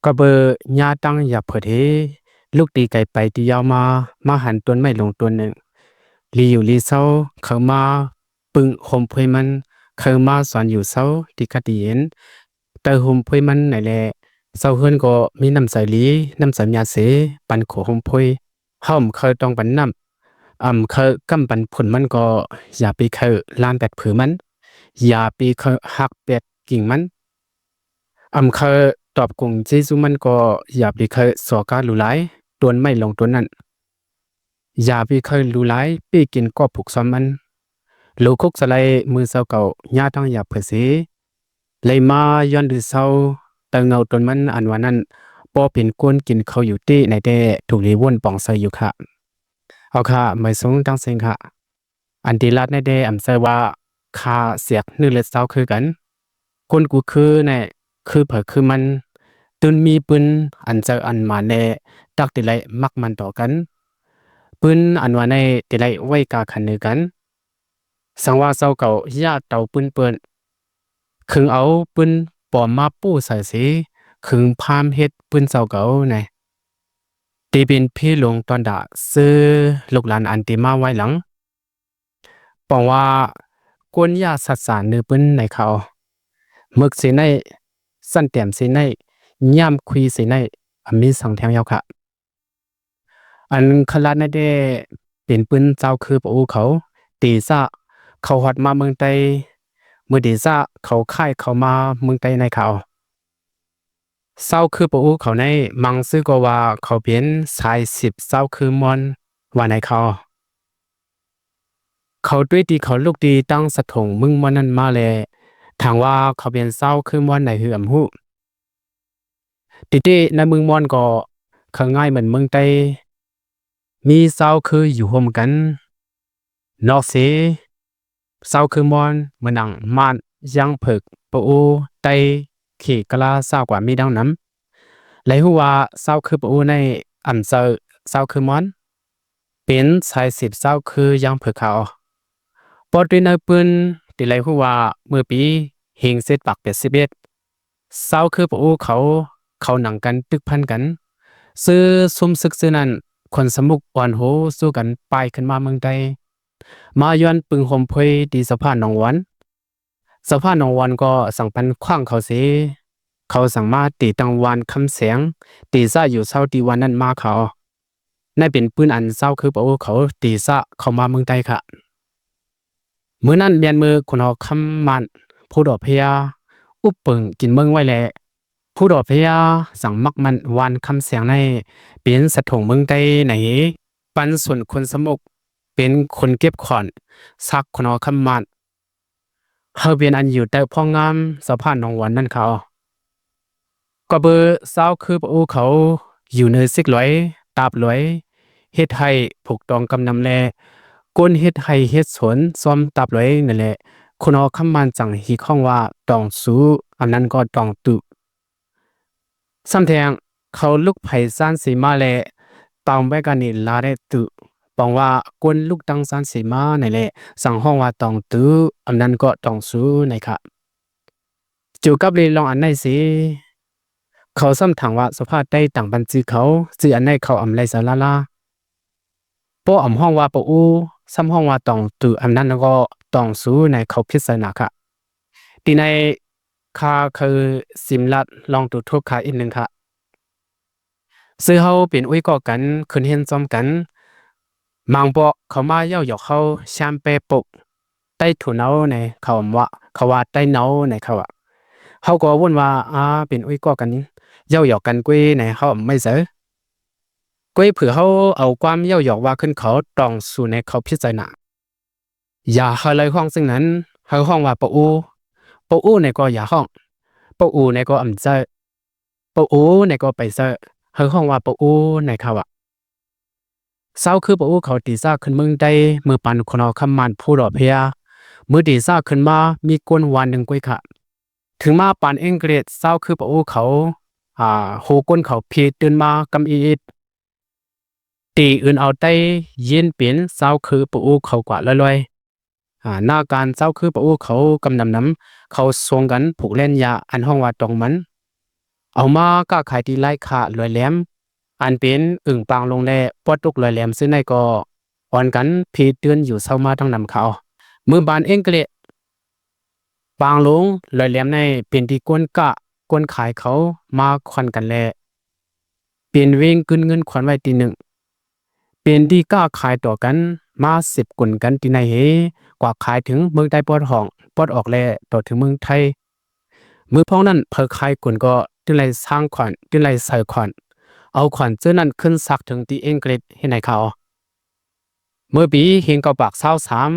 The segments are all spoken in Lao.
ກໍເບີຍາຕັ້ງຢາເຜີດເຮ ລຸກຕີໄກໄປຕີຍາວມາ, ມາຫັນຕົ້ນໄມ້ຫຼົງຕົ້ນໜຶ່ງ ລີຢູ່ລີເຊົາ, ເຂົາມາປຶ້ງໂຮມພຸຍມັນ, ເຂົາມາສອນຢູ່ເຊົາ ຕີຄັກຕີເຢັນ ໃຕ້ໂຮມພຸຍມັນນັ້ນແຫຼະ. ຊາວເຮືອນກໍມີນ້ຳໃຈດີ, ນ້ຳໃຈຍາເສ ປັນໂຄໂຮມພຸຍ. ເຮົາອຳເຂົາຕ້ອງປັນນ້ຳ, ອຳເຂົາກຳປັນຜົນມັນກໍຢ່າໄປເຂົາລ້ານແປດຜືມັນ, ຢ່າໄປເຂົາຫັກແປດກິ່ງມັນ. ອຳເຂົາຕອບກົງເຈຊູມັນກໍຢ່າໄປເຂົາສໍ້ກາຫຼູຫຼາຍ, ຕົ້ນໄມ້ຫຼົງຕົ້ນນັ້ນ ຢ່າໄປເຂົາຫຼູຫຼາຍ, ໄປກິນກໍຜູກຊອມມັນ. ໂລຄົກສະໄລມື້ເຊົ້າເກົ່າ ຍາຕັ້ງຢາເຜີດເສ ໄລມາຍ້ອນດືເຊົາ ເຕົາເຫງົາຕົ້ນມັນອັນວ່ານັ້ນ ບໍ່ເປັນກວນກິນເຂົາຢູ່ຕິໃນແຕ່ ຖືກລີວົນປອງໃສ່ຢູ່ຄະ. ເອົາຄະ ມາສົ່ງຕັ້ງເສັງຄະ. ອັນທີ່ລາດໃນແດ່ອຳໃຈວ່າ ຂ້າສຽກນຶເລັດຊາວຄືກັນ. ຄົນກູຄືແນ ຄືເຜີຄືມັນ, ຕື່ນມີປືນອັນໃຈອັນມາແນ ຕັກຕິໄລມັກມັນຕໍ່ກັນ. ປືນອັນວ່າໃນຕິໄລໄວ້ກາຂັນເນີກັນ. ສັງວ່າເຈົ້າເກົ່າຢ່າເຕົາປືນເປີນ, ຄຶງເອົາປືນປອມມາປູໃສ່ເສ, ຄຶງພາມເຮັດປືນເຈົ້າເກົ່າໃນ ຕີເປັນພີຫຼົງຕອນດາ ຊື່ລູກຫຼານອັນຕີມາໄວ້ຫຼັງ. ປອງວ່າ ກວນຢ່າສັດສານເນີປືນໃນເຂົາ, ເໝິກເສໄນ, ສັ້ນແຕ້ມເສໄນ, ຍ່າມຄຸຍເສໄນ, ອາ ມີສັງແທງຍາວຄະ. ອັນຄະລາດໃນແດ່ເປັນປືນເຈົ້າຄືປະອູເຂົາ, ເຕຊະເຂົາຮອດມາເມືອງໃຕ້, ເມື່ອເຕຊະເຂົາຄ້າຍເຂົ້າມາເມືອງໃຕ້ໃນເຂົາ. ເຈົ້າຄືປະອູເຂົາໃນ ມັງຊື່ກໍວ່າເຂົາເປັນສາຍສິບເຈົ້າຄືມອນ ວ່າໃນເຂົາ. ເຂົາຕຸ້ຍຕີເຂົາລຸກຕີຕັ້ງສະຖົງເມືອງມອນນັ້ນມາແລ ຖາມວ່າເຂົາເປັນເຈົ້າຄືມອນໃນ ຫຼື ອຳຮູ້. ຕິຕິໃນເມືອງມອນກໍເຂົາງ່າຍເໝືອນເມືອງໃຕ້ ມີເຈົ້າຄືຢູ່ຮ່ວມກັນ. ນອກເສເຈົ້າຄືມອນ ເໝືອນດັ່ງ ມານ, ຍາງເຜິກ, ປະອູ, ໄຕ, ເຂ, ກະລາ, ຊາວກວ່າມີດັ່ງນຳ. ໄລຮູ້ວ່າເຈົ້າຄືປະອູໃນ ອຳເຈີເຈົ້າຄືມອນ ເປັນສາຍສິບເຈົ້າຄືຍາງເຜິກຂາວ. ປອດດ້ວຍເນີປືນ ທີ່ໄລຮູ້ວ່າເມື່ອປີ ເຮງເຈັດປາກແປດສິບເອັດ ເຈົ້າຄືປະອູເຂົາ ເຂົາໜັງກັນຕຶກພັນກັນ ຊື່ຊຸມຊຶກຊື່ນັ້ນ ຄົນສະໝຸກອ່ອນໂຫສູ້ກັນປ່າຍຂຶ້ນມາເມືອງໃຕ້ ມາຍ້ອນປຶງໂຮມພຸຍທີ່ສະພານໜອງຫວອນ. ສະພານໜອງຫວອນກໍສັ່ງປັນຂວາງເຂົາເສ ເຂົາສັ່ງມາຕີຕັ້ງວານຄຳແສງ ຕີຊະຢູ່ເຊົາທີ່ວານນັ້ນມາເຂົາ. ນັ້ນເປັນປືນອັນເຈົ້າຄືປະອູເຂົາຕີຊະເຂົ້າມາເມືອງໃຕ້ຄະ. ມື້ນັ້ນແມ່ນມື້ຂຸນຮອງຄຳມານ ພູດອກພະຍາ ອຸບປຶງກິນເມືອງໄວ້ແລ ພູດອກພະຍາສັ່ງມັກໝັ້ນວານຄຳແສງໃນ ເປັນສະຖົງເມືອງໃຕ້ໃນ ປັນສົນຄົນສະໝຸກ ເປັນຄົນເກັບຂອນ ສັກຂຸນຮອງຄຳມານ ເຮົາເປັນອັນຢູ່ໃຕ້ພອງງາມສະພານໜອງຫວອນນັ້ນເຂົາ. ກໍເບີເຈົ້າຄືປະອູເຂົາ ຢູ່ເນີຊິກລອຍ ຕາບລອຍ ເຮັດໄຮ່ຜູກຕອງກຳນຳແລ ກົ້ນເຮັດໄຮ່ເຮັດສວນຊອມຕາບລອຍນັ້ນແຫຼະ ຄຸນຫໍຄຳມານຈັ່ງຮີກຮ້ອງວ່າຕອງສູ ອຳນັ້ນກໍຕອງຕຸ. ຊ້ຳແທງ ເຂົາລຸກໄພຊານສີມາແລ ຕາມໄວ້ການນີ້ລາແລຕຸ ປອງວ່າກົ້ນລຸກຕັ້ງຊານສີມານັ້ນແຫຼະ ຈັ່ງຮ້ອງວ່າຕອງຕຸ ອຳນັ້ນກໍຕອງສູໃນຄະ. ຈຽວກັບເລລອງອັນໃນເສ ເຂົາຊ້ຳຖາມວ່າສະພາໄຕ້ຕ່າງບັນຈື່ເຂົາ ຈື່ອັນໃນເຂົາອຳໄລສາລາລາ ບໍ່ອຳຮ້ອງວ່າປະອູ ຊ້ຳຮ້ອງວ່າຕອງຕຸ ອຳນັ້ນກໍຕອງສູໃນ ເຂົາຜິດໃຈໜາຄະ. ຕີໃນ ຂ້າເຄີຍຊິມລັດລອງດູທຸກຄາອີກໜຶ່ງຄະ. ຊື່ເຮົາເປັນອຸ້ຍກໍກັນ ຂຶ້ນຮຽນຊອມກັນ ມາງເບາະເຂົາມາເຍົາະຢອກເຮົາ ແຊມແປໂປະ ໄຕ້ຖົນເອົາໃນ ເຂົາວ່າ ເຂົາວ່າໄຕ້ເນົາໃນເຂົາວ່າ ເຮົາກໍວົນວ່າ ອາ ເປັນອຸ້ຍກໍກັນ ເຍົາະຢອກກັນກ້ວຍໃນ ເຮົາອຳໄມ່ເຈີ ກ້ວຍຜືເຮົາເອົາຄວາມເຍົາະຢອກວ່າຂຶ້ນເຂົາ ຕອງສູໃນ ເຂົາຜິດໃຈໜາ. ຢ່າໃຫ້ໄລ່ຮ້ອງເຊິ່ງນັ້ນ ໃຫ້ຮ້ອງວ່າປະອູ ປະອູໃນກໍຢ່າຮ້ອງ ປະອູໃນກໍອຳເຈີ ປະອູໃນກໍໄປເຈີ ໃຫ້ຮ້ອງວ່າປະອູໃນເຂົາວ່າ. ເຊົ້າຄືປະອູເຂົາຕີຊາກຂຶ້ນເມືອງໄດ້ ເມື່ອປານຄົນເອົາຄຳມານພູດອກເພຍ ເມື່ອຕີຊາກຂຶ້ນມາມີກົ້ນວານໜຶ່ງກ້ວຍຂະ ເຖິງມາປານເອັງເກລດ ເຊົ້າຄືປະອູເຂົາ ອາ ໂຫກົ້ນເຂົາພີຕື່ນມາກຳອີດ ຕີອື່ນເອົາໄຕ້ເຢັນເປັນເຊົ້າຄືປະອູເຂົາກວ່າລອຍໆ ອາ ໜ້າການເຈົ້າຄືປະອູເຂົາກຳນຳນຳ ເຂົາຊົງກັນຜູກແລ່ນຢາ ອັນຮ້ອງວ່າຕອງມັນ ເອົາມາຄ້າຂາຍທີ່ລາຍຄ້າລວຍແຫຼມ ອັນເປັນອຶ່ງປາງລົງ ແລະ ປອດຕຸກລວຍແຫຼມ ຊື່ໃນກໍ ອ່ອນກັນພີດຕື່ນຢູ່ເຊົ້າມາທັງນຳເຂົາ. ເມື່ອບ້ານເອັງກະລິດ ປາງລົງລວຍແຫຼມໃນ ເປັນທີ່ກ້ນກະ ກ້ນຂາຍເຂົາມາຄວັນກັນ ແລະ ເປັນເວງກຶນເງິນຄວັນໄວ້ທີ່ໜຶ່ງ ເປັນທີ່ຄ້າຂາຍຕໍ່ກັນ ມາເສບກົນກັນທີ່ໃນເຮ ກວ່າຂາຍເຖິງເມືອງໃຕ້ປອດຫ້ອງ ປອດອອກ ແລະ ຕໍ່ເຖິງເມືອງໄທ. ມື້ພອງນັ້ນ ເຜີຂາຍກົນກໍຕື່ນໄລ່ຊ້າງຂວັນ ຕື່ນໄລ່ເສີຂວັນ ເອົາຂວັນເຈີນັ້ນຂຶ້ນຊັກເຖິງທີ່ເອັງກະລິດເຮັດໃຫ້ເຂົາ. ເມື່ອປີເຮງເກົ້າປາກຊາວສາມ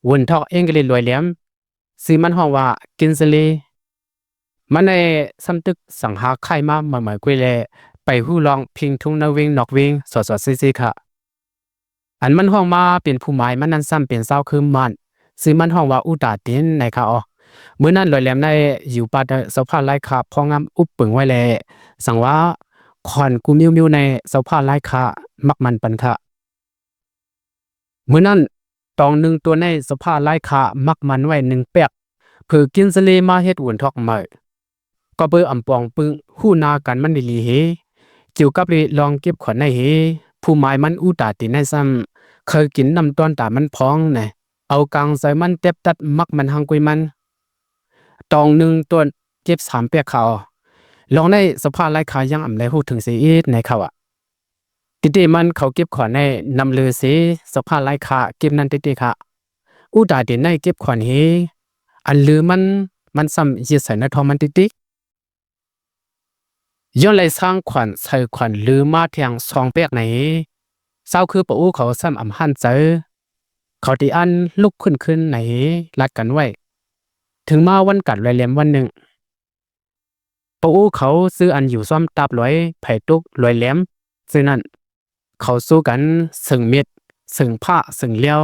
ຫວນທອກເອັງກະລິດລວຍແຫຼມ ຊື່ມັນຮ້ອງວ່າກິນສະລີ ມັນໄດ້ສຳຕຶກສັງຫາຄ້າຍມາໃໝ່ໆ ກຸ້ຍແລ ໄປຮູ້ລອງພິງທຸງໃນເວງນອກເວງ ສອດໆ ເຊໆ ຄະ. ອັນມັນຮ້ອງມາເປັນຜູ້ໝາຍມັນນັ້ນຊ້ຳເປັນຊາວເຄີມມ້ານ ຊື່ມັນຮ້ອງວ່າອູຕາຕິນ ໃນຄະອອ. ມື້ນັ້ນລວຍແຫຼມໄດ້ຢູ່ປາດເຈົ້າພາດລາຍຄາ ພໍງາມອຸບປຶງໄວ້ແລ ສັງວ່າຂວັນກູມີວໆ ໃນເຈົ້າພາດລາຍຄາມັກມັນປັນຄະ. ມື້ນັ້ນ ຕອງໜຶ່ງຕົວໃນເຈົ້າພາດລາຍຄາມັກມັນໄວ້ໜຶ່ງແປກ ເຜີກິນສະລີມາເຮັດຫວນທອກໃໝ່ ກໍເບີອຳປອງປຶງຮູ້ໜ້າກັນມັນດີໆ ເຮ ກ່ຽວກັບເຣລອງເກັບຂວັນໃນເຮ ຜູ້ໝາຍມັນອູຕາຕິນໃນຊ້ຳ ເຄີຍກິນນ້ຳຕ້ອນຕາມັນພອງນະ ເອົາກາງໃຈມັນແຕັບຕັດມັກມັນຮັງກຸ້ຍມັນ ຕອງໜຶ່ງຕົວເກັບສາມແປກເຂົາ. ລອງໃນເຈົ້າພາດລາຍຄາຍັງອຳໄລຮູ້ເຖິງເສອີກໃນເຂົາອະ. ຕິເຕມັນເຂົາເກັບຂວັນໃນນຳເລີເສ ເຈົ້າພາດລາຍຄາເກັບນັ້ນຕິເຕຄະ. ອຸຕາຕິນໃນເກັບຂວັນເຮ ອັນລືມັນ ມັນຊ້ຳຍຶດໃສ່ໃນທ້ອງມັນຕິຕິ ຍ້ອນໄລ່ຊ້າງຂວັນ ໃສ່ຂວັນລືມາແທງສອງແປກໃນເຮ ຊາວຄືປາອູເຂົາຊ້ຳອຳຫ້ານໃຈ ເຂົາຕິອັນລຸກຂຶ້ນຄືນໃນເຮ ລັດກັນໄວ້. ເຖິງມາວັນກາດລວຍແຫຼມວັນໜຶ່ງ ປາອູເຂົາຊື່ອັນຢູ່ຊ້ອມຕາບລວຍ ໃຜຕົກລວຍແຫຼມ ຊື່ນັ້ນ ເຂົາສູ້ກັນເຊິ່ງເມັດ ເຊິ່ງພ້າ ເຊິ່ງລຽວ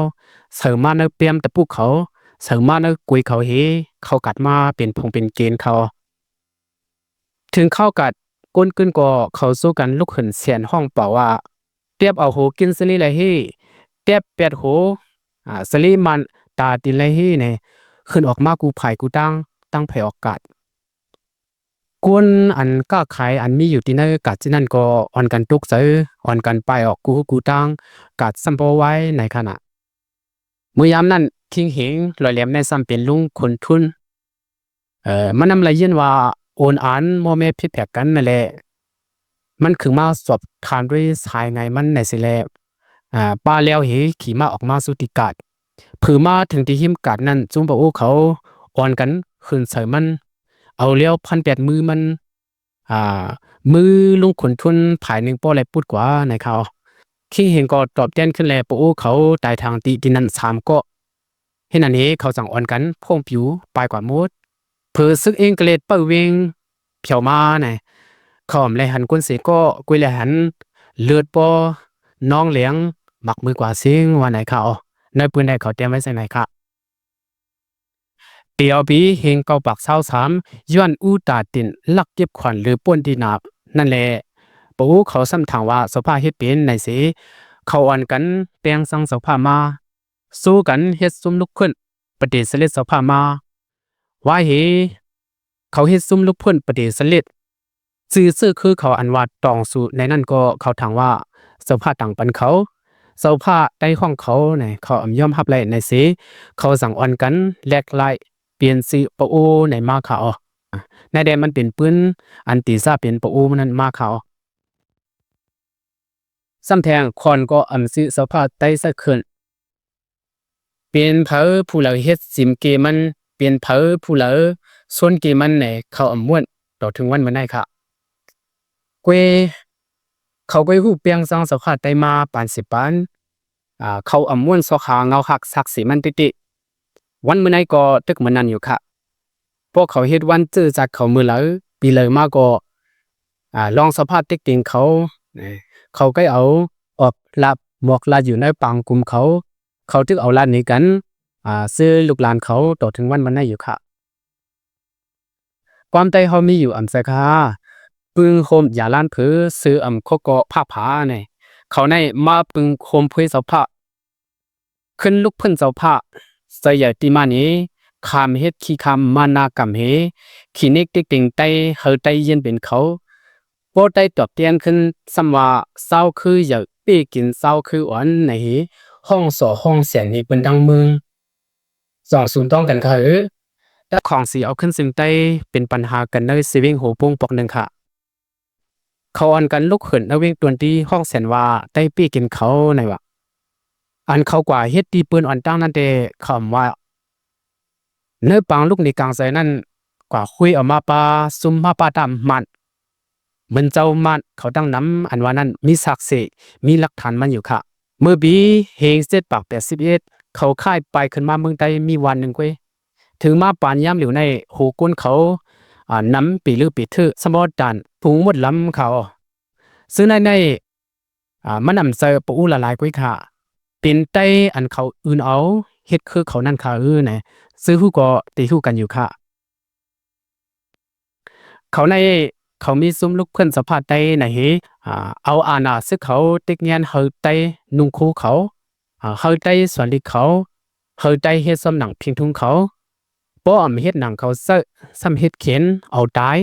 ເສີມາໃນແປ້ມຕະປຸກເຂົາ ເສີມາໃນກຸຍເຂົາເຮ ເຂົາກັດມາເປັນຜົງເປັນເກນເຂົາ. ເຖິງເຂົາກັດກົ້ນກຶນກໍເຂົາສູ້ກັນລຸກຂຶ້ນແສນຮ້ອງເປົ່າວ່າ ຕຽບເອົາໂຫກິນສະລີລະເຮ ຕຽບແປດໂຫ ອາ ສະລີມັນຕາຕິນລະເຮ ແນ່ ຂຶ້ນອອກມາກູ່ພາຍກູ່ຕ່າງ ຕັ້ງໄພອອກກາດ. ຄົນອັນຄ້າຂາຍອັນມີຢູ່ທີ່ໃນກາດຈິນັ້ນກໍອ່ອນກັນຕົກໃຈ ອ່ອນກັນປາຍອອກກູ່ຮູກູ່ຕ່າງ ກາດຊ້ຳບໍ່ໄຫວໃນຂະນະ. ມື້ຍາມນັ້ນ ຄິງເຮງລອຍແຫຼມໃນຊ້ຳເປັນລຸງຂົນທຸນ ເອີ ມັນນຳລາຍຢ້ຽນວ່າໂອນອານມໍ່ແມ່ຜິດແຜກກັນນັ້ນແຫຼະ ມັນຄືມາສອບຖາມດ້ວຍສາຍໄງມັນໃນຊິແລ ອາ ປ້າແລ້ວເຮຂີ່ມ້າອອກມາສູ່ຕິກາດ ເຜີມາເຖິງທີ່ຮິມກາດນັ້ນ ຈຸມປາໂອເຂົາອ່ອນກັນຂຶ້ນໃສ່ມັນ ເອົາລຽວພັນແປດມືມັນ ອາ ມືລຸງຂົນທຸນຜາຍໜຶ່ງປ້ອແລປຸດກວ່າໃນເຂົາ. ຄີເຫັນກໍຕອບແຕ່ນຂຶ້ນແລ ປາໂອເຂົາຕາຍທາງຕິທີ່ນັ້ນສາມເກາະ. ເຮັດນັ້ນເຮ ເຂົາຈັ່ງອ່ອນກັນໂພງປິວປາຍກວ່າໝົດ. ເຜີຊຶກເອງກະເລດເປີເວງ ພຽວມານະ ເຂົາແລຫັນກົ້ນເສກໍ ກຸ້ຍແລຫັນເລືອດປໍນອງແຫຼງ ໝາກມືກວ່າຊິງ ວ່າໃນເຂົາ. ໃນປືນໃດເຂົາຕຽມໄວ້ໃສ່ໃນຂະ ຕຽວປີເຮງເກົ້າປາກຊາວສາມ ຍ້ອນອູຕາຕິນລັກເກັບຂວັນຫຼືປ້ນທີ່ນານັ້ນແລ ປາໂອເຂົາຊ້ຳຖາມວ່າ ເຈົ້າພາເຮັດເປັນໃນເສ ເຂົາອ່ອນກັນແຕ່ງສັ່ງເຈົ້າພາມາ ສູ້ກັນເຮັດຊຸມລຸກຂຶ້ນປະຕິສະເລັດເຈົ້າພາມາ ວ່າເຮ ເຂົາເຮັດຊຸມລຸກພົ້ນປະຕິສະເລັດ ຊື່ຊື່ຄືເຂົາອັນວ່າຕອງສູໃນນັ້ນກໍເຂົາຖາມວ່າ ເຈົ້າພາຕັ້ງປັນເຂົາ ເຈົ້າພາໄດ້ຮ້ອງເຂົາໃນ ເຂົາອຳຍອມຮັບໄດ້ໃນເສ ເຂົາສັ່ງອ່ອນກັນແລກລາຍປ່ຽນຊື່ປາໂອໃນມາຂາວ ໃນແດນມັນເປັນປືນອັນຕີຊາເປັນປາໂອນັ້ນມາຂາວ. ຊ້ຳແທງ ຂ້ອນກໍອຳຊື່ເຈົ້າພາໄຕ້ຊະເຂີນ ເປັນໃຜຜູ້ລາວເຮັດຊິມເກມັນ ເປັນໃຜຜູ້ລາວຊົນເກມັນໃນ ເຂົາອຳມ່ວນຕໍ່ເຖິງວັນມື້ໃນຂະ ເຂົາກ້ອຍຮູ້ແປ້ງສັງເຈົ້າພາໄຕ້ມາປານສິບປານ ອາ ເຂົາອຳມ່ວນຊອກຫາເງົາຮັກສັກສີມັນຕິຕິ ວັນມື້ໃນກໍຕຶກມື້ນັ້ນຢູ່ຂະ ພວກເຂົາເຮັດວັນຈື່ຈັກເຂົາມື້ລາວ ປີລາວມາກໍ ອາ ລອງສະພາບຕິກຕິງເຂົາ ເຂົາໄດ້ເອົາອອກລາບໝອກລາດຢູ່ໃນປາງກຸ່ມເຂົາ ເຂົາຖືກເອົາລາດໜີກັນ ອາ ຊື່ລູກຫຼານເຂົາຕໍ່ເຖິງວັນວັນໃນຢູ່ຂະ ຄວາມໃຕ້ເຮົາມີຢູ່ອຳເຊີຄາ ປຶງໂຮມຢາລ້ານເຜີ ຊື່ອຳຄົກເກາະພາກຜາໃນ ເຂົາໃນມາປຶງໂຮມພຸຍເຈົ້າພາ ຂຶ້ນລຸກເພິ່ນເຈົ້າພາ ໃຈໃຫຍ່ຕິມານີ ຂາມເຮັດຂີ້ຄາມມານາກຳເຮ ຂີ້ນິກຕິກຕິງໄຕ້ ເຮົາໄຕ້ຢ້ຽນເປັນເຂົາ ບໍ່ໄດ້ຕອບແທນຂຶ້ນ ສ່ຳວ່າຊາວຄືໃຫຍ່ ເປ້ກິນຊາວຄືອ່ອນໃນເຮ ຮ້ອງສໍຮ້ອງສຽງໃຫ້ເພິ່ນທັງເມືອງ ສອງສູນຕ້ອງກັນເຂົາ ແຕ່ຂອງສີເອົາຂຶ້ນເຊີງໃຕ້ ເປັນບັນຫາກັນໃນຊີວິດໂຫໂປ່ງປອກໜຶ່ງຂະ ເຂົາອ່ອນກັນລຸກຂຶ້ນໃນວຽງຕົນຕີ ຮ້ອງສຽງວ່າ ໄຕ້ເປ້ກິນເຂົາ ໃນວ່າ ອັນເຂົາກວ່າເຮັດທີ່ເພິ່ນອ່ອນຕັ້ງນັ້ນແຕ່ ເຂົາວ່າ ໃນປາງລຸກໜີກາງໃຈນັ້ນ ກວ່າຄຸຍເອົາມາປາ ຊຸມມາປາຕາມມັນ ເໝືອນເຈົ້າມັນເຂົາຕັ້ງນຳ ອັນວ່ານັ້ນມີສາກເສ ມີຫຼັກຖານມັນຢູ່ຂະ. ເມື່ອປີເຮງເຈັດປາກແປດສິບເອັດ ເຂົາຄ້າຍໄປຂຶ້ນມາເມືອງໃຕ້ມີວັນໜຶ່ງເວີຍ ເຖິງມາປານຍາມຫຼຽວໃນ ໂຫກຸນເຂົາ ອາ ນຳປີລືປີຖືສະໝໍດານ ປຸງໝົດລຳເຂົາ ຊຶ່ງໃນໃນ ອາ ມັນອຳເຈີປະອູຫຼາຍໆກວ່າຂະ ເປັນໄຕ້ອັນເຂົາອື່ນເອົາ ເຮັດຄືເຂົານັ້ນຂະເອີ ນະ ຊື່ຮູ້ກໍໄດ້ຮູ້ກັນຢູ່ຂະ. ເຂົາໃນ ເຂົາມີຊຸມລູກເພື່ອນສະພາດໄຕ້ໃນເຮ ອາ ເອົາອານາຊຶກເຂົາຕິກແງນເຮົາໄຕ້ນຸ່ງໂຄເຂົາ ອາ ເຮົາໄຕ້ສອນລິກເຂົາ ເຮົາໄຕ້ເຮັດຊອມໜັງພິງທຸງເຂົາ ປ້ອມເຮັດໜັງເຂົາເຊີ ຊ້ຳເຮັດເຂັນເອົາຕາຍ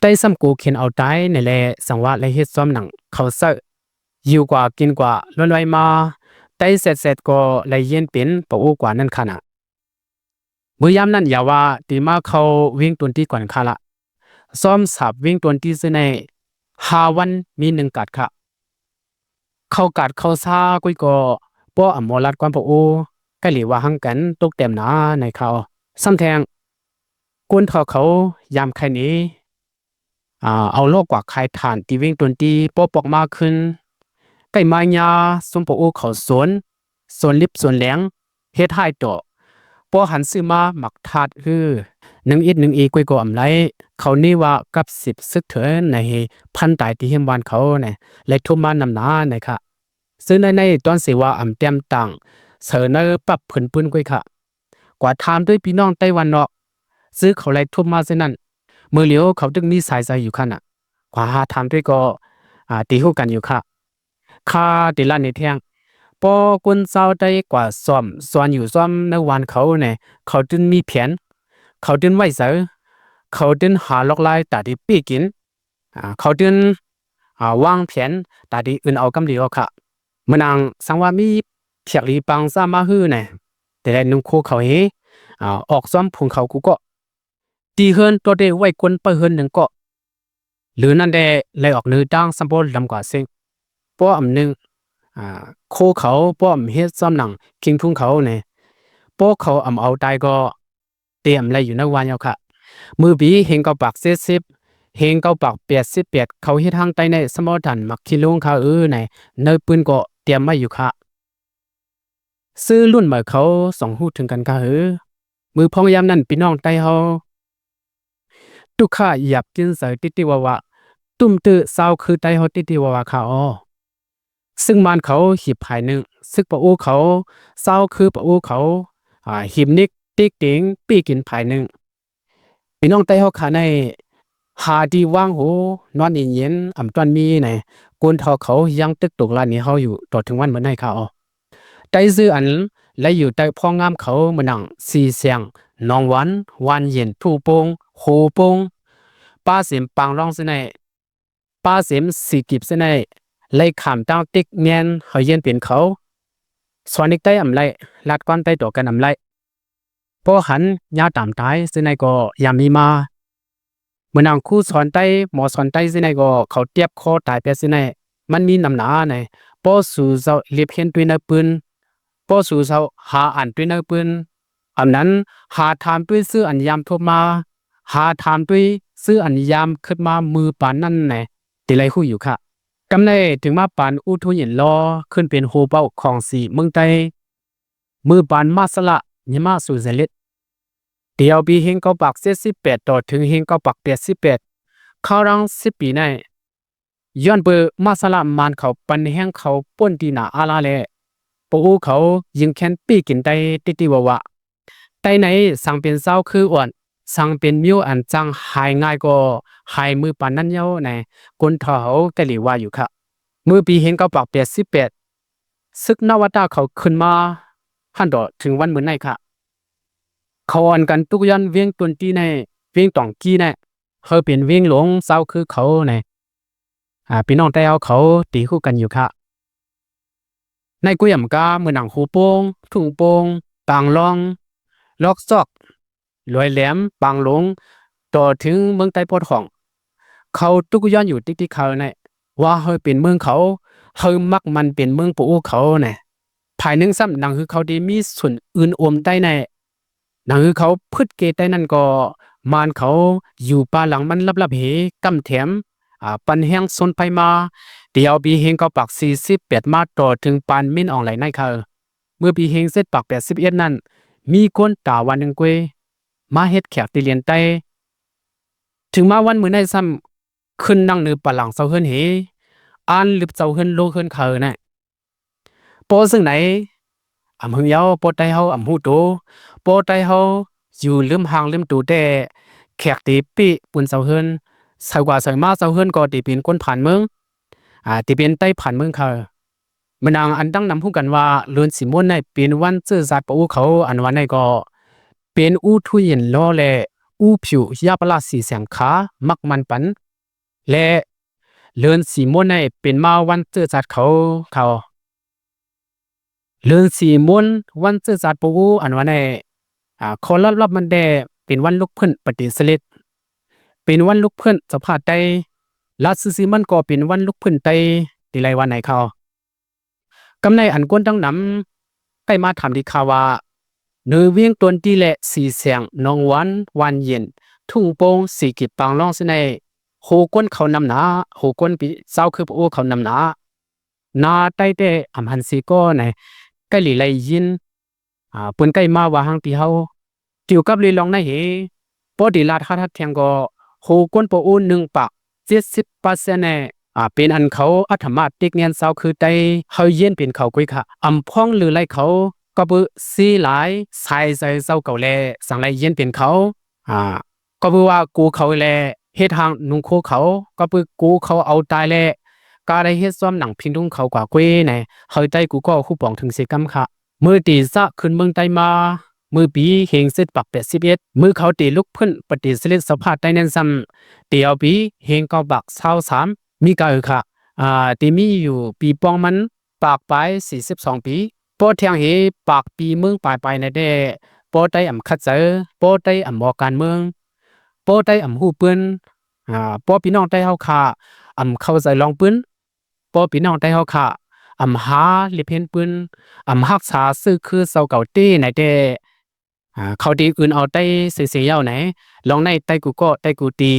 ໄຕ້ຊ້ຳໂກເຂັນເອົາຕາຍນັ້ນແຫຼະ ສັງວາໄລເຮັດຊອມໜັງເຂົາເຊີ ຢູ່ກວ່າກິນກວ່າລອຍໆມາ ໄຕ້ແຊດໆກໍໄລຢ້ຽນເປັນປະອູກວ່ານັ້ນຂະນະ. ເມື່ອຍາມນັ້ນຢາວ່າຕີມາເຂົ້າວຽງຕົນຕີກ່ອນຂະລະ ຊອມສາບວຽງຕົນຕີຊື່ໃນຫ້າວັນມີໜຶ່ງກາດຂະ ເຂົາກາດເຂົ້າຊ້າກຸ້ຍກໍ ປ້ອມເອົາມາລັດກວາມປະອູ ກະເລີຍວ່າຮັ່ງກັນຕົກແຕ້ມໜາໃນເຂົາ ຊ້ຳແທງ ກົນເຖົ້າເຂົາຍາມໄຄນີ້ ອາ ເອົາລໍ້ກວ່າຂາຍຖ່ານທີ່ວຽງຕົນຕີ ປ້ອມປອກມາຂຶ້ນ ໃກ້ມາຍາຊຸມປະອູເຂົາສວນ ສວນລິບສວນແຫຼງ ເຮັດຮ້າຍຕໍ່ ພໍຫັນຊື້ມາໝັກທາດ ຄືໜຶ່ງອິດໜຶ່ງອີກຸ້ຍກໍອຳໄລ ເຂົານີ້ວ່າກັບສິບຊຶກເຖິນໃນເຮ ພັນຕາຍທີ່ເຮມບ້ານເຂົາ ແລະ ທຸບມານຳໜາໃນຂະ ຊື່ໃນໃນຕອນເສວ່າອຳແຕ້ມຕ່າງ ເສີເນີປັບເພິ່ນປືນກຸ້ຍຂະ ກວ່າຖາມດ້ວຍພີ່ນ້ອງໄຕ້ຫວັນເນາະ ຊື່ເຂົາໄລທຸບມາຊື່ນັ້ນ ມື້ຫຼຽວເຂົາຕຶງມີສາຍໃຈຢູ່ຂະນະ ກວ່າຫາຖາມດ້ວຍກໍ ອາ ໄດ້ຮູ້ກັນຢູ່ຂະ. ຂ້າໄດ້ລະໃນແທ້ງ ພໍຄົນຊາວໄຕ້ກວ່າຊອມ ສອນຢູ່ຊອມໃນວານເຂົາແນ່ ເຂົາຈຶ່ງມີແຜນ ເຂົາຈຶ່ງໄວ້ໃຈ ເຂົາຈຶ່ງຫາລອກລາຍຕາທີ່ປີ້ກິນ ອາ ເຂົາຈຶ່ງ ອາ ວາງແຜນຕາທີ່ອື່ນເອົາກຳດີອອກຂະ. ເມື່ອນາງສັງວ່າມີພຽກລີປາງຊາມາຮືແນ່ ແຕ່ໄດ້ນຸ່ງໂຄເຂົາເຮ ອາ ອອກຊອມພຸງເຂົາກູເກາະ ທີ່ເຮືອນຕົວເດໄວ້ກົນປະເຮືອນໜຶ່ງເກາະ ຫຼືນັ້ນແດ່ ໄລ່ອອກເນີຕາງສຳໂພລຳກວ່າເສັງ ປ້ອມໜຶ່ງ ອາ ໂຄເຂົາ ປ້ອມເຮັດຊອມໜັງຄິງທຸງເຂົາແນ່ ປ້ອມເຂົາອຳເອົາຕາຍກໍ ຕຽມໄລ່ຢູ່ໃນວານເຈົ້າຂະ ມື້ປີເຮງເກົ້າປາກເຈັດສິບ ເຮງເກົ້າປາກແປດສິບແປດ ເຂົາເຮັດທາງໃຕ້ໃນສະໝໍທ່ານໝາກຂີ້ລຸງຂະເອີ ໃນ ໃນປືນກໍຕຽມໄວ້ຢູ່ຂະ ຊື່ລຸ້ນໃໝ່ເຂົາສອງຮູ້ເຖິງກັນຂະເອີ ມື້ພອງຍາມນັ້ນ ພີ່ນ້ອງໄຕ້ເຮົາ ຕຸກຂະຢາກກິນໃສຕິຕິວາວາ ຕຸ້ມຕື້ຊາວຄືໄຕ້ເຮົາຕິຕິວາວາຂະອໍ ຊຶກມານເຂົາຫີບພາຍໜຶ່ງ ຊຶກປະອູເຂົາ ຊາວຄືປະອູເຂົາ ອາ ຫີບນິກຕິກຕິງປີ້ກິນພາຍໜຶ່ງ ພີ່ນ້ອງໄຕ້ເຮົາຂະໃນ ຫາທີ່ວາງຫູນອນເຢັນໆ ອຳຕ້ອນມີໃນ ກົນເຖົ້າເຂົາຍັງຕຶກຕົກລານໃຫ້ເຮົາຢູ່ຕໍ່ເຖິງວັນມື້ໃນຂະອໍ ໄຕ້ຊື່ອັນໄລຢູ່ໃຕ້ພອງງາມເຂົາ ເໝືອນຫຍັງ ສີແສງ ໜອງຫວານ ຫວານເຢັນ ພູໂປ່ງ ໂຄໂປ່ງ ປາເສັມ ປາງລອງຊື່ໃນ ປາເສັມ ສີກິບຊື່ໃນ ໄລຂາມຕັ້ງຕິກແມ່ນເຮົາຢ້ຽນເປັນເຂົາ ສອນນິກໄຕ້ອຳໄລ ລາດກວາມໄຕ້ຕໍ່ກັນອຳໄລ ພໍຫັນຍາຕາມຕາຍຊື່ໃນກໍຍາມມີມາ ເໝືອນຫຍັງຄູສອນໄຕ້ ໝໍສອນໄຕ້ຊື່ໃນກໍເຂົາຕຽບຄໍຕາຍແປດຊື່ໃນ ມັນມີນຳໜາໃນ ປໍສູ່ເຈົ້າລິບເຫັນດ້ວຍໃນປືນ ປໍສູ່ເຈົ້າຫາອ່ານດ້ວຍໃນປືນ ອຳນັ້ນຫາຖາມດ້ວຍຊື່ອັນຍາມໂທມາ ຫາຖາມດ້ວຍຊື່ອັນຍາມຄິດມາມື້ປານນັ້ນແນ່ ທີ່ໄລຮູ້ຢູ່ຂະ ກຳໃນເຖິງມາປານອຸທຸຍິນລໍ ຂຶ້ນເປັນໂຮເບົາຂອງສີເມືອງໃຕ້ ມື້ປານມາສະລະ ຍະມາສູນສຳເລັດ ແຕ່ເອົາປີເຮງເກົ້າປາກເຈັດສິບແປດ ຕໍ່ເຖິງເຮງເກົ້າປາກແປດສິບແປດ ຄາວຫຼັງສິບປີໃນ ຍ້ອນເປີມາສະລະມານເຂົາປັ່ນແຮງເຂົາປົ້ນຕີໜາອາລາແລ ປະອູເຂົາຍິງແຄນປີ້ກິນໄຕ້ຕິຕິວາວາ ໄຕ້ໃນສັງເປັນຊາວຄືອ່ອນ ສັງເປັນມິວອັນຈັ່ງຫາຍງ່າຍກໍຫາຍມື້ປານນັ້ນເຍົາໃນ ກົນເຖົ້າເຮົາກະເລີຍວ່າຢູ່ຂະ ມື້ປີເຮງເກົ້າປາກແປດສິບແປດ ຊຶກນະວະຕາເຂົາຂຶ້ນມາ ຫັ້ນຕໍ່ເຖິງວັນມື້ໃນຂະ ເຂົາອ່ອນກັນຕຸກຍ້ອນວຽງຕົນຕີໃນ ວຽງຕອງກີໃນ ເຮົາເປັນວຽງຫຼວງເຈົ້າຄືເຂົາໃນ ອາ ພີ່ນ້ອງໄຕ້ເຮົາເຂົາຕີຮູ້ກັນຢູ່ຄະ. ໃນກຸຍອຳກາ ເໝືອນໜັງ ໂຮໂປງ, ທຸ່ງໂປ່ງ, ປາງລອງ, ລອກຊອກ, ລວຍແຫຼມ, ປາງຫຼົງ, ຕໍ່ເຖິງເມືອງໃຕ້ປອດຫ້ອງ ເຂົາຕຸກຍ້ອນຢູ່ຕິກໆເຂົາໃນ ວ່າເຮົາເປັນເມືອງເຂົາ, ເຮົາມັກມັນເປັນເມືອງປະໂອເຂົາໃນ. ຝ່າຍໜຶ່ງຊ້ຳ ໜັງຫືເຂົາທີ່ມີສ່ວນອື່ນໂອມໃຕ້ໃນ ໜັງຫືເຂົາພຶດເກໃຕ້ນັ້ນກໍ ມານເຂົາຢູ່ປາຫຼັງມັນລັບໆເຫ ກຳແຖມ ອາ ປັ່ນແຮງຊົນໄພມາ ແຕ່ເອົາປີເຮງເກົ້າປາກສີ່ສິບແປດມາຕໍ່ເຖິງປານມິນອອງໄຫຼໃນເຂົາ. ເມື່ອປີເຮງເຈັດປາກແປດສິບເອັດນັ້ນ ມີຄົນຕາວັນໜຶ່ງກວຍ ມາເຮັດແຂກຕິລຽນໃຕ້. ເຖິງມາວັນມື້ໃນຊ້ຳ ຂຶ້ນນັ່ງເໜືອປາຫຼັງເຊົາເຮືອນເຫ ອ່ານລຶບເຊົາເຮືອນໂລເຮືອນເຂົາໃນ. ເພາະເຊິ່ງໃນ ອຳເຮືອງເຍົາ ເພາະໄຕ້ເຮົາອຳຮູ້ໂຕ ເພາະໄຕ້ເຮົາຢູ່ລືມຮ່າງລືມໂຕແຕ່ ແຂກເຕເປະປຸນເຊົາເຮືອນ ເຊົາກວ່າເຊົາມາເຊົາເຮືອນກໍເຕເປັນຄົນຜ່ານເມືອງ ອາ ເຕເປັນໄຕ້ຜ່ານເມືອງເຂົາ. ເໝືອນໜັງອັນຕັ້ງນຳຮູ້ກັນວ່າ ເດືອນສີມົນໃນເປັນວັນເຈີຊາດປະໂອເຂົາ ອັນວ່າໃນກໍ ເປັນອູທຸເຢັນລໍ ແລະ ອູຜິວຢາປະລາສີແສງຂາ ມັກມັນປັນ ແລະ ເດືອນສີມົນໃນເປັນມາວັນເຈີຊາດເຂົາ ເຂົາ. ເດືອນສີມົນ ວັນເຈີຊາດປະໂອ ອັນວ່າໃນ ອາ ຂໍ້ລັບໆມັນແດ່ ເປັນວັນລຸກເພິ່ນປະຕິສະເລັດ ເປັນວັນລຸກເພິ່ນເຈົ້າພາດໄຕ້ ລະຊື່ໆມັນກໍເປັນວັນລຸກເພິ່ນໄຕ້ ທີ່ໄລວ່າໃນເຂົາ. ກຳໃນອັນກວນຕັ້ງນຳ ໃກ້ມາຖາມດີຄາວ່າ ເໜືອວຽງຕົນຕີ ແລະ ສີແສງ, ໜອງຫວານ, ຫວານເຢັນ, ທຸ່ງໂປ່ງ, ສີກິດ, ປາງລອງ ຊີ້ໃນ ໂຮກົນເຂົານຳໜ້າ ໂຮກົນປີເຈົ້າຄືປະໂອເຂົານຳໜ້າ ນາໄຕ້ແຕ່ອຳຫັນສີກໍໃນ ໃກ້ຫຼີໄລຍິນ ອາ ເພິ່ນໃກ້ມາວ່າຫາງຕີເຮົາ. ກ່ຽວກັບເລື່ອງລອງໃນເຫ ພໍດີລາດຮັດຮັດແທງກໍ ໂຮກົນປະໂອໜຶ່ງປາກເຈັດສິບເປີເຊັນແນ່ ອາ ເປັນອັນເຂົາອາດທຳມາດຕິກແນນເຈົ້າຄືໄຕ້ ເຮົາຢ້ຽນເປັນເຂົາກຸ້ຍຄະ ອຳພອງລືໄລເຂົາ ກໍເບີຊີຫຼາຍ ສາຍໃຈເຈົ້າເກົ່າແລ ສັງໄລຢ້ຽນເປັນເຂົາ ອາ ກໍເບີວ່າໂກເຂົາແລ ເຮັດຮ່າງນຸ່ງໂຄເຂົາ ກໍເບີໂກເຂົາເອົາຕາຍແລ ກະໄດ້ເຮັດຊ້ອມໜັງພິງທຸງເຂົາກວ່າກຸ້ຍໃນ ເຮົາໄຕ້ກູກໍຮູ້ປອງເຖິງເສກຳຄະ. ເມື່ອຕີສະຂຶ້ນເມືອງໃຕ້ມາ ເມື່ອປີເຮງເຈັດປາກແປດສິບເອັດ ເມື່ອເຂົາຕີລຸກເພິ່ນປະຕິສະເລັດເຈົ້າພາດໄຕ້ນັ້ນຊ້ຳ ຕີເອົາປີເຮງເກົ້າປາກຊາວສາມ ມີກະອືຄະ ອາ ຕີມີຢູ່ປີປອງມັນປາກປາຍສີ່ສິບສອງປີ ພໍແທງເຫປາກປີເມືອງປາຍໆໃນແດ່ ພໍໄຕ້ອຳຂັດໃຈ ພໍໄຕ້ອຳບໍ່ການເມືອງ ພໍໄຕ້ອຳຮູ້ປືນ ອາ ພໍພີ່ນ້ອງໄຕ້ເຮົາຄະ ອຳເຂົ້າໃຈລອງປືນ ພໍພີ່ນ້ອງໄຕ້ເຮົາຄະ ອຳຫາລິບເຫັນປືນ ອຳຮັກສາຊື່ຄືເຈົ້າເກົ່າເຕ້ໃນແຕ່ ອາ ເຂົາຕີອື່ນເອົາໄຕ້ເສຍໆເຍົາໃນ ລອງໃນໄຕ້ກູກໍໄຕ້ກູຕີ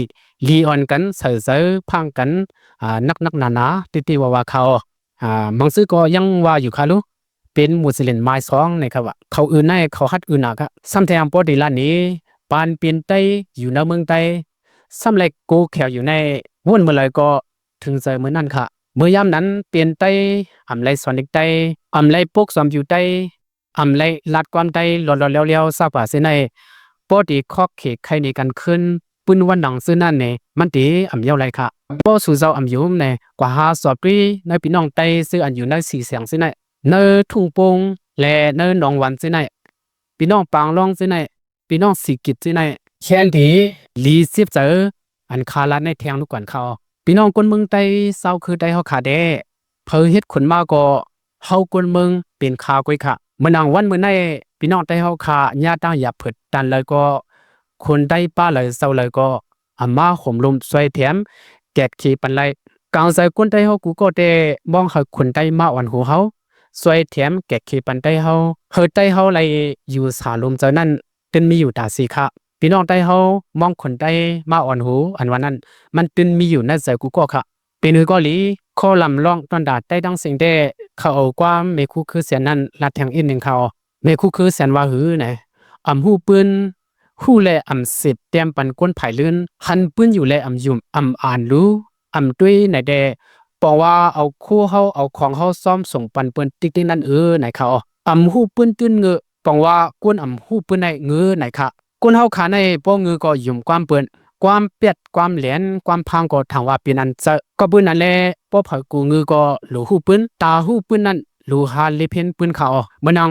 ລີອ່ອນກັນ ໃສ່ໃຈພັງກັນ ອາ ໜັກໆໜາໆ ຕິໆວ່າໆເຂົາ ອາ ບາງຊື່ກໍຍັງວ່າຢູ່ຄະລູ ເປັນໝູ່ຊິເລັນມາຍສອງໃນຄະວ່າ ເຂົາອື່ນໃນເຂົາຮັດອື່ນໜາກະ ຊ້ຳແທງປໍດີລານີ ປານເປັນໄຕ້ຢູ່ໃນເມືອງໃຕ້ ຊ້ຳແລກໂກແຂວຢູ່ໃນ ວົນເມື່ອໃດກໍ ເຖິງໃຈມື້ນັ້ນຄະ ເມື່ອຍາມນັ້ນເປັນໄຕ້ ອຳໄລສອນເດັກໄຕ້ ອຳໄລປົກສອມຢູ່ໄຕ້ ອຳໄລລາດຄວາມໄຕ້ ລອດໆແລ້ວໆຊາກວ່າເຊັ່ນໃດ ພໍດີຂອບເຂດໄຄໜີກັນຄືນ ປືນວັນດັງຊື່ນັ້ນເນ ມັນຕີອຳເຍົາໄລຄະ ພໍສູ່ເຈົ້າອຳຢູ່ເນ ກວ່າຫາສອບຕີໃນພີ່ນ້ອງໄຕ້ຊື່ອັນຢູ່ໃນສີແສງຊື່ໃນ ໃນທຸ່ງໂປ່ງ ແລະ ໃນໜອງຫວານຊື່ໃນ ພີ່ນ້ອງປາງລອງຊື່ໃນ ພີ່ນ້ອງສີກິດຊີ້ໃນ ແຄນດີ ລີຊິບໃຈ ອັນຄາລາດໃນແທງລູກກວນເຂົາ ພີ່ນ້ອງຄົນເມືອງໃຕ້ ຊາວຄືໄຕ້ເຮົາຄາແດ່ ເຜີເຮັດຄົນມາກໍ ເຮົາຄົນເມືອງເປັນຄາກວຍຄະ ເມື່ອນາງວັນມື້ໃນ ພີ່ນ້ອງໄຕ້ເຮົາຄາ ຍາຕັ້ງຢາເຜິດຕັນເລີຍກໍ ຄົນໃຕ້ປ້າເລີຍເຊົາເລີຍກໍ ອຳມາໂຮມລົມຊ່ວຍແຖມ ແກດເຄປັນໄລ ກາງໃຈຄົນໃຕ້ເຮົາກູກໍແຕ່ ມອງໃຫ້ຄົນໃຕ້ມາອ່ອນຫູເຮົາ ຊ່ວຍແຖມແກດເຄປັນໃຕ້ເຮົາ ເຮີໄຕ້ເຮົາໄດ້ຢູ່ສາລົມໃຈນັ້ນ ຕື່ນມີຢູ່ຕາສີຄະ ພີ່ນ້ອງໃຕ້ເຮົາມອງຄົນໃຕ້ມາອ່ອນຫູ ອັນວ່ານັ້ນ ມັນຕື່ນມີຢູ່ໃນໃຈກູກໍຄະ ເປັນຫືກໍດີ ຂໍລຳລອງຕ້ອນຕາໃຕ້ທັງເສັງແດ່ ເຂົາເອົາຄວາມແມ່ຄູຄືແສນນັ້ນລາດແທງອີກໜຶ່ງເຂົາ ແມ່ຄູຄືແສນວ່າຫືໃນ ອຳຮູ້ປືນ ຮູ້ແລອຳເສບແຕ້ມປັນກົ້ນຜາຍລື່ນ ຫັນປືນຢູ່ແລອຳຫຍຸ້ມ ອຳອານລູ ອຳຕຸ້ຍໃນແດ່ ປອງວ່າເອົາໂຄເຮົາ ເອົາຂອງເຮົາຊ້ອມສົ່ງປັນເປີ້ນຕິກໆນັ້ນເອີ ໃນຄະ ອຳຮູ້ປືນຕື່ນເງີ ປອງວ່າກົ້ນອຳຮູ້ປືນໃນເງີໃນຄະ ກົ້ນເຮົາຄາໃນບໍ່ເງີກໍຫຍຸ້ມຄວາມເປີ້ນ ຄວາມແປດ ຄວາມແຫຼນ ຄວາມພາງກໍຖັງວ່າເປັນອັນເຈີ ກໍເບີນັ້ນແລ ບໍ່ໃຜກູເງີກໍຫຼູຮູ້ປືນ ຕາຮູ້ປືນນັ້ນ လူၤႁႃလႄႈၽဵၼ်းပိုၼ်းၶႃႈဢေႃႈ။ မိူၼ်ၼင်ႇၸဝ်ႈပိုၼ်းၶဝ်ဝႃႈဝႆႉၼၼ်ႉၶႃႈၼႃႇ ၵူႈငိူဝ်ႈလႄႈ ၸင်ႇႁႃပိုၼ်းၼႆၶႃႈလူး။ သြႃႇလူင်ၸၢႆးဢွင်ႇထုၼ်းယၢမ်ႈဝႃႈ ၶိူဝ်းတႆးၼႆႉ မၼ်းတေဢမ်ႇႁၢႆ ၵူၺ်းၵႃႈ မၼ်းတေယဵၼ်းပဵၼ်ပိူၼ်ႈဢိူဝ်ႈ ၼႆၶႃႈဝႃႈ။ ဝီႇတီႇဢူဝ်ႇႁူဝ်ၼႆႉ ယိူင်းဢၢၼ်းဝႃႈ ႁႂ်ႈတႆးႁူႉတူဝ်လႄႈ ၶႃႈမႃးပၼ်ၽၢင်ႉတႆးၵူၺ်း။ မိူၼ်ၼင်ႇမိူဝ်ႈလဵဝ် ၶဵၼ်တႆးမႃးၵူႈၽၢႆႇ မီးၵူႈတီႈလႄႈ ပေႃးတႆးဢမ်ႇႁူႉတူဝ်ၵေႃႈ ၵူဝ်ပိူၼ်ႈၶီႇႁူဝ်တႆးႁဝ်း၊ ပေႃးတႆးဢမ်ႇဝႆႉၵႃႈၶၼ်ၶွင်ႁဝ်း ၵူဝ်လႆႈပဵၼ်ၶွင်ပိူၼ်ႈၵႂႃႇ၊ မိူင်းတႆး ၵူဝ်လႆႈယဵၼ်းပဵၼ်မိူင်းပိူၼ်ႈၵႂႃႇ၊ ၶိူဝ်းတႆး ၵူဝ်လႆႈယဵၼ်းပဵၼ်ၶိူဝ်းပိူၼ်ႈၵႂႃႇ ၼႆလႄႈ ၸင်ႇဝႃႈ ၶႃႈၶႂ်ႈမႃးပၼ်ၽၢင်ႉ ၸိူဝ်ႉၶိူဝ်းတႆးၵဝ်ၶႃႈ မွၵ်ႈၵႃႈၼႆႉၵူၺ်းၶႃႈ။ ၶွပ်ႈၸႂ်ယႂ်ႇၼမ်ၼိူဝ် သူၸဝ်ႈတင်းသဵင်ႈ၊ ႁႂ်ႈမၢၵ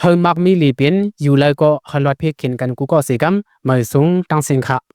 ်ႈမီးလီပဵၼ် ယူႇလႂ်ၵေႃႈ ႁႂ်ႈလွတ်ႈၽေးၶဵၼ်ၵၼ်ၵူႈၵေႃႉသေၵမ်း။ မႂ်ႇသုင်တင်းသဵင်ႈၶႃႈ။